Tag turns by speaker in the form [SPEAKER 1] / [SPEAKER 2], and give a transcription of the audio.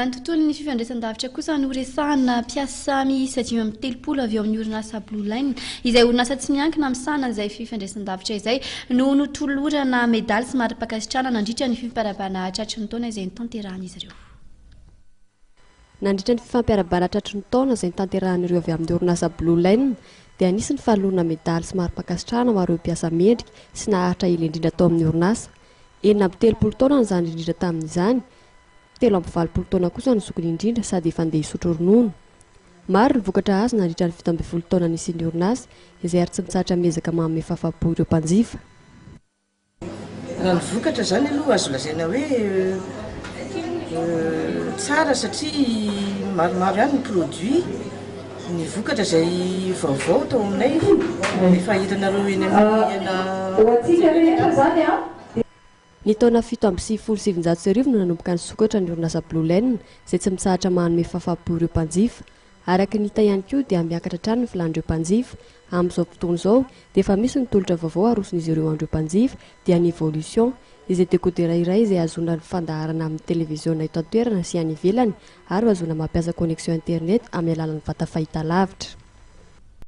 [SPEAKER 1] Ny tontolon'ny fifandraisan-davitra kosa no resahana. Mpiasa miisa 35 avy ao amin'ny orinasa Blue Line, izay orinasa tsy miankina misahana izay fifandraisan-davitra izay, no notolorana medaly sy mari-pankasitrahana nandritra ny fifampiarahabana tratry ny taona izay notanterahan'izy ireo.
[SPEAKER 2] Nandritra ny fifampiarahabana tratry ny taona izay notanterahan'ireo avy amin'ny orinasa Blue Line dia nisy ny fanolorana medaly sy mari-pankasitrahana ho an'ireo mpiasa mendrika sy naharitra ela indrindra tao amin'ny orinasa. 36 taona ny zandry indrindra tamin'izany, 83 taona kosa ny zokiny indrindra sady efa handeha hisotro ronono. Maro ny vokatra azo nandritra ny 17 taona nisian'ny orinasa, izay ary tsy mitsahatra miezaka manome fahafahampo ireo mpanjifa.
[SPEAKER 3] Raha ny vokatra izany aloha azo lazaina hoe tsara satria maromaro ihany ny produit, ny vokatra izay vaovao tao aminay efa hitanareo eny amin'ny
[SPEAKER 2] Ny taona 1997 no nanomboka nisokatra ny orinasa Blue Line, izay tsy mitsahatra manome fahafahampo ireo mpanjifa. Araka ny hita ihany koa dia miakatra hatrany ny filàn'ireo mpanjifa. Amin'izao fotoana izao dia efa misy ny tolotra vaovao aroson'izy ireo an'ireo mpanjifa dia ny Evolution, izay dekodera iray izay ahazoana ny fandaharana amin'ny televiziona eto an-toerana sy any ivelany ary ahazoana mampiasa connexion internet amin'ny alalan'ny vata fahitalavitra.